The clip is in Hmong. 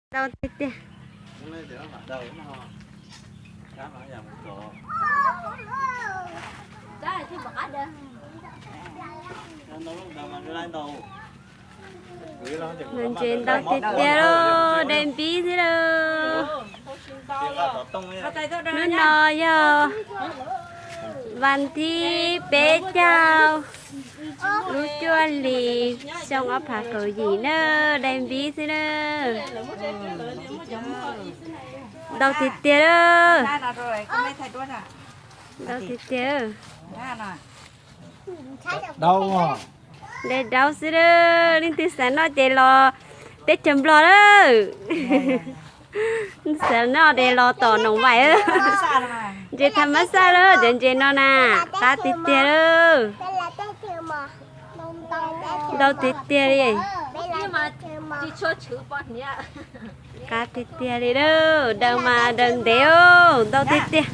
Ntau tiag tiag. Ntses ntau tiag tiag lauj, dai npib xwb lauj. Hnub no yog vas thib peb caug lub cuaj hlis xyoo ob phav kaum yim na, dai npib xwb na. Ntau tiag tiag lawm. Ntau tiag tiag. Dai daub xwb lawm, leej twg xav noj ces los teb chaws Nplog lawm. Xav noj ces los tom Noom Vais. Ntses tham mas xaj lawm, cov ntses no na, qab tiag tiag lawm. Ntau tiag tiag li. Qab tiag tiag li lawm, daws mas daws ntev, ntau tiag tiag.